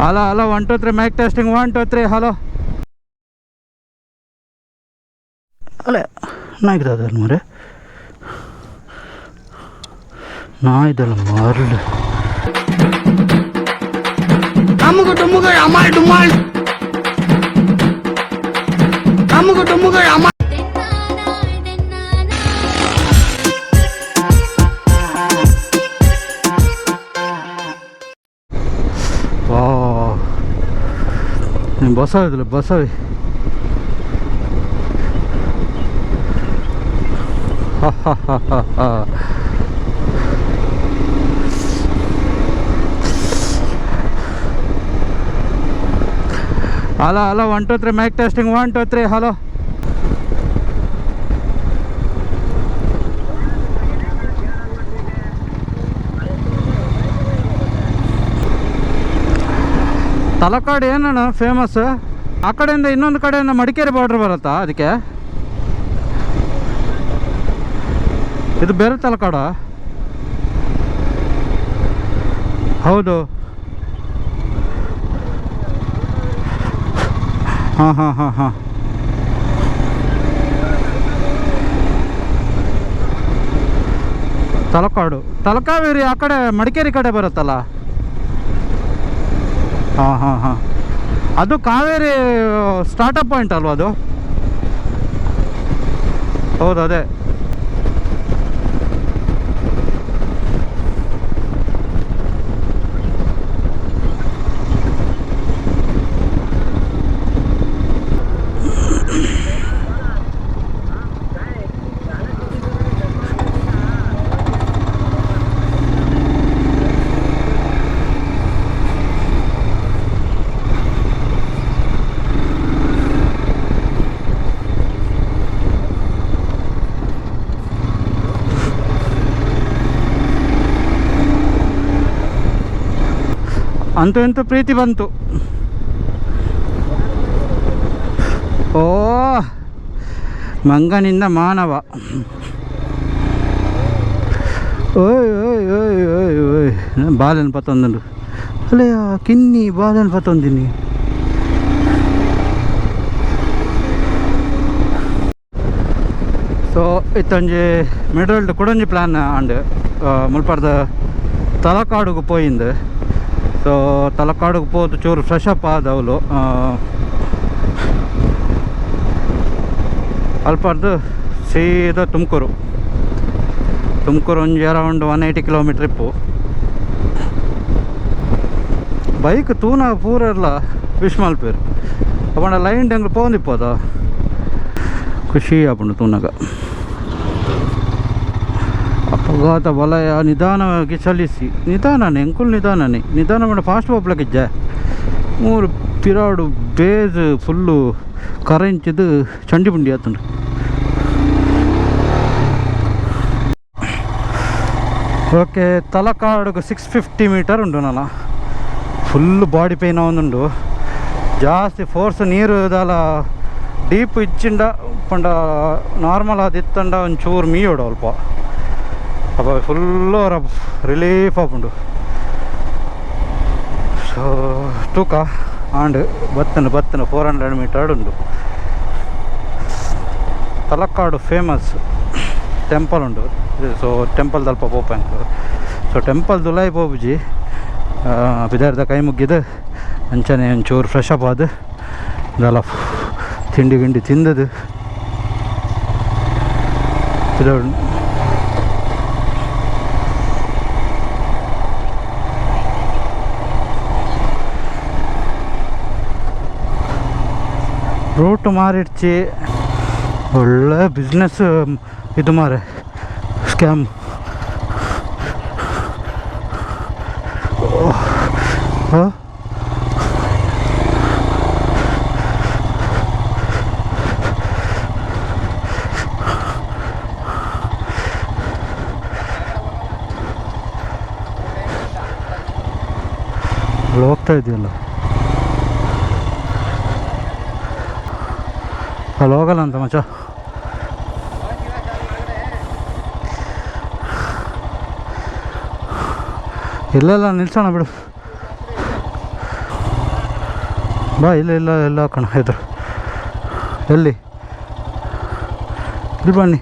Hello hello 1 2 3 mic testing 1 2 3 hello. ಅಲ್ಲ ನಾಯಿದಾದ ಮರೆ ನಾಯ್ದಲ್ಲ ಮರಳು. ಅಮ್ಮುಗು ಡುಮ್ಮುಗು ಅಮಾಲ್ ಡುಮಾಲ್ ಅಮ್ಮುಗು ಡುಮ್ಮುಗು ಅಮಾಲ್. ವಾ, ನಿಮ್ಮ ಬಸ ಇದಿಲ್ಲ ಬಸವಿ. Hello hello 1 2 3 mic testing 1 2 3 hello. Talakadu ಏನಣ್ಣ ಫೇಮಸ್? ಆ ಕಡೆಯಿಂದ ಇನ್ನೊಂದು ಕಡೆಯಿಂದ ಮಡಿಕೇರಿ ಬಾರ್ಡ್ರ್ ಬರುತ್ತಾ? ಅದಕ್ಕೆ ಇದು ಬೇರೆ ತಲಕಾಡ? ಹೌದು, ಹಾಂ ಹಾಂ ಹಾಂ ಹಾಂ. ತಲಕಾಡು ತಲಕಾವೇರಿ ಆ ಕಡೆ ಮಡಿಕೇರಿ ಕಡೆ ಬರುತ್ತಲ್ಲ? ಹಾಂ ಹಾಂ ಹಾಂ. ಅದು ಕಾವೇರಿ ಸ್ಟಾರ್ಟಪ್ ಪಾಯಿಂಟ್ ಅಲ್ವಾ ಅದು? ಹೌದು, ಅದೇ. ಅಂತೂ ಇಂತೂ ಪ್ರೀತಿ ಬಂತು. ಓ, ಮಂಗನಿಂದ ಮಾನವ. ಓಯ್ ಓಯ್ ಓಯ್ ಓಯ್ ಓಯ್, ಬಾಲೆನ್ ಪತ್ತೊಂದುಂಡು ಅಲ್ಲೇ ಕಿನ್ನಿ ಬಾಲೆನ್ ಪತ್ತೊಂದಿನಿ. ಸೊ ಇತ್ತೊಂಜಿ ಮಿಡಲ್ಡ್ ಕುಡೊಂಜಿ ಪ್ಲ್ಯಾನ್ ಆಂಡ್ ಮುಲ್ಪರ್ದ ತಲಕಾಡುಗು ಪೋಯಿಂದು. ಸೊ ತಲಕಾಡುಗು ಪೋದು ಚೂರು ಫ್ರೆಶ್ ಅಪ್ ಆದವಳು ಅಲ್ಪರ್ದು ಸೀದಾ ತುಮಕೂರು. ತುಮಕೂರು ಒಂಜಿ ಅರೌಂಡ್ 180 ಕಿಲೋಮೀಟ್ರ್ ಇಪ್ಪು. ಬೈಕ್ ತೂನ ಪೂರೆರ್ಲ ವಿಶ್ ಮಲ್ಪೇರು. ಅಪ್ಪಂಡ ಲೈನ್ ಎಂಗ್ಲು ಪೋಂದಿಪ್ಪದ ಖುಷಿ ಆಪುಂಡು ತೂನಗ. ಅಪಘಾತ ವಲಯ, ನಿಧಾನವಾಗಿ ಚಲಿಸಿ. ನಿಧಾನನೇ ಎಂಕುಲು, ನಿಧಾನನೇ ನಿಧಾನ ಮಾಡ ಫಾಸ್ಟ್ ಪೋಪ್ಲಕ್ಕಿಜ್ಜೆ. ಮೂರು ಪಿರಾಡು ಬೇಜ್ ಫುಲ್ಲು ಕರೆಂಚಿದು ಚಂಡಿ ಪುಂಡಿ ಆತುಂಡು. ಓಕೆ, ತಲಕಾಡುಗು 650 ಮೀಟರ್ ಉಂಟು. ನನ್ನ full body pain ಒಂದುಂಡು, ಜಾಸ್ತಿ ಫೋರ್ಸ್ ನೀರು ದಾಲ ಡೀಪ್ ಇಚ್ಚಿಂಡ ಪಂಡ ನಾರ್ಮಲ್ ಆದಿತ್ತಂಡ ಒಂಚೂರು ಮೀಯೋಡು ಅಲ್ಪ ಅಪ್ಪ ಫುಲ್ಲು ರಿಲೀಫ್ ಆಪುಂಡು. ಸೊ ತೂಕ ಆಂಡ್ ಬತ್ತನ ಬತ್ತನ 400 ಮೀಟರ್ ಉಂಟು. ತಲಕಾಡು ಫೇಮಸ್ ಟೆಂಪಲ್ ಉಂಟು. ಸೊ ಟೆಂಪಲ್ ದಲ್ಪ ಪೋಪಂಕ್. ಸೊ ಟೆಂಪಲ್ ದುಲಾಯಿ ಪೋಪುಜಿ, ಪಿದಾರ್ದ ಕೈ ಮುಗ್ಗಿದು ಅಂಚನೆ ಒಂಚೂರು ಫ್ರೆಶ್ ಅಪ್ ಆದು ದಾಲ ತಿಂಡಿ ಗಿಂಡಿ ತಿಂದದು ಪಿದಾಡ್. ರೂಟ್ ಮಾರಿಡ್ಚಿ, ಒಳ್ಳೆ ಬಿಸ್ನೆಸ್ ಇದು ಮಾರೆ, ಸ್ಕ್ಯಾಮ್. ಹಾಂ, ಅಲ್ಲಿ ಹೋಗ್ತಾ ಇದೆಯಲ್ಲ, ಅಲ್ಲಿ ಹೋಗಲ್ಲ ಅಂತ ಮಚ್ಚ. ಇಲ್ಲ ಇಲ್ಲ, ನಿಲ್ಸೋಣ ಬಿಡು. ಬಾ, ಇಲ್ಲ ಇಲ್ಲ ಇಲ್ಲ ಕಣ, ಎದುರು ಎಲ್ಲಿ ಇಲ್ಲಿ ಬನ್ನಿ.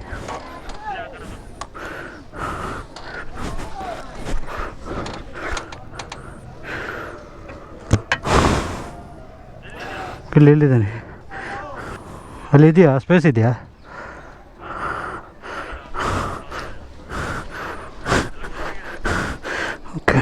ಇಲ್ಲಿ ಇಲ್ಲಿದ್ದಾನೆ. ಅಲ್ಲಿ ಇದೆಯಾ? ಸ್ಪೇಸ್ ಇದೆಯಾ? Okay.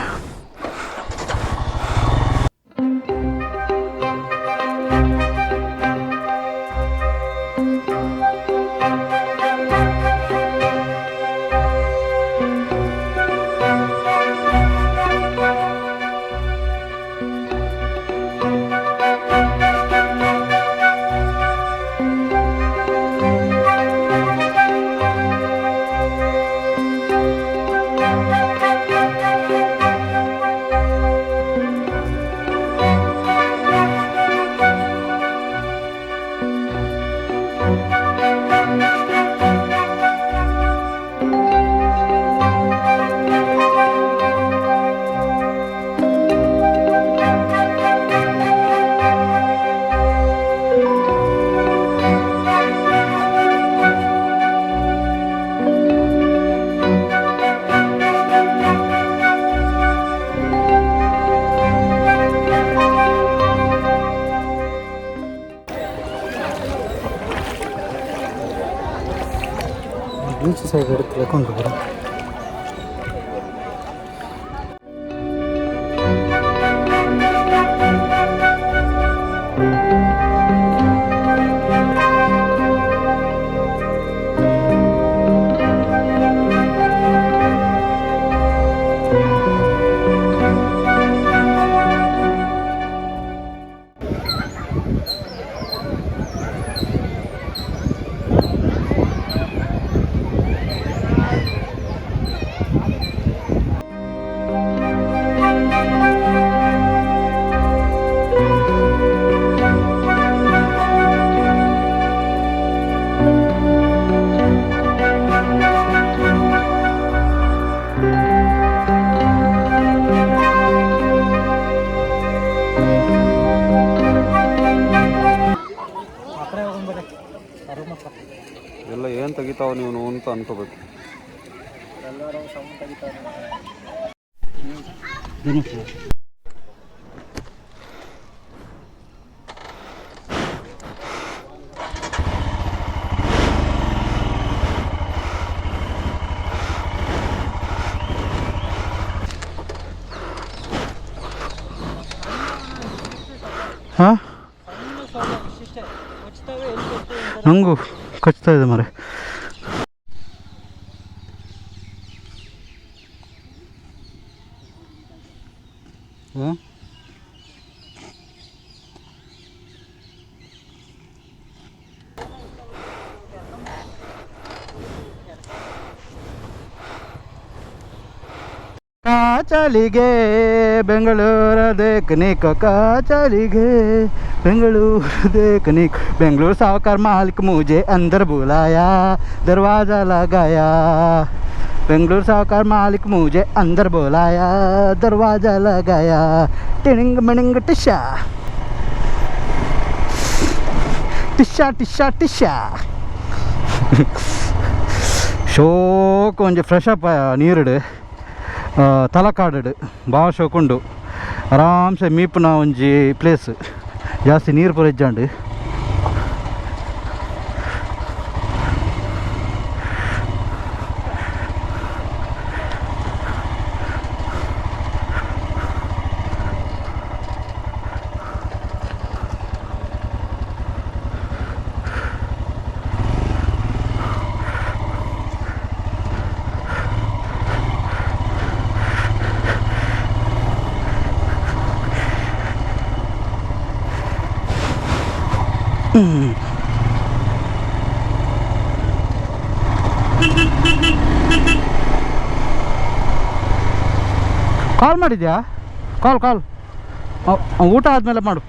Beach side ಎಡ್ತು ಬರ. ಎಲ್ಲ ಏನು ತೆಗಿತಾವ ನೀವು ಅಂತ ಅನ್ಕೋಬೇಕು. ಹಾಂ, ನನಗೂ ಕಚ್ತಾ ಇದೆ ಮರೆ. ಹಾಂ, चली गे बेंगलूर देखने को, का चली गे बेंगलूर देखने को। बेंगलूर साहूकार मालिक मुझे अंदर बुलाया, दरवाज़ा लगाया। बेंगलूर साहूकार मालिक मुझे अंदर बुलाया, दरवाज़ा लगाया। टिणिंग मिणिंग टिशा ಟಿಶಾ ಟಿಶಾ ಟಿಶಾ. ಶೋಕು ಒಂಜಿ ಫ್ರೆಶ್ ಅಪ್ ನೀರುಡು ತಲಕಾಡು ಭಾಳ ಶೋಕುಂಡು. ಆರಾಮ್ಸೆ ಮೀಪುನ ಒಂಜಿ ಪ್ಲೇಸ್, ಜಾಸ್ತಿ ನೀರು ಪೂರ ಇಜ್ಜಾಂಡು. ಕಾಲ್ ಮಾಡಿದ್ಯಾ? ಕಾಲ್ ಕಾಲ್ ಊಟ ಆದಮೇಲೆ ಮಾಡು.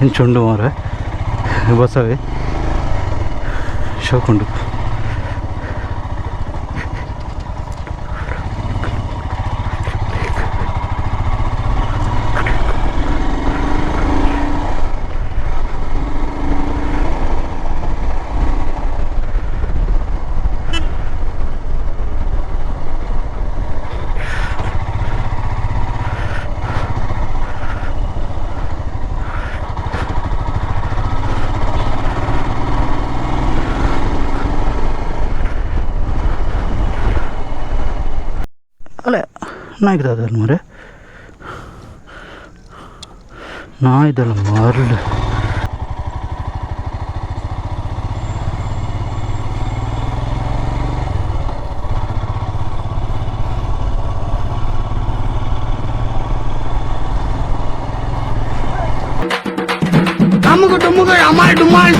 ಇಂಚುಂಡು ಮಾರೆ ಬಸವೆ ಶೋಕುಂಡು. ಅಲ್ಲ ನಾಯ್ಕ ದಾದ ಮಾರೆ ನಾಯ್ದಲ್ಲ ಮರಳು. ಅಮ್ಮುಗು ಡುಮ್ಮುಗು ಅಮಾಲ್ ಡುಮಾಲ್.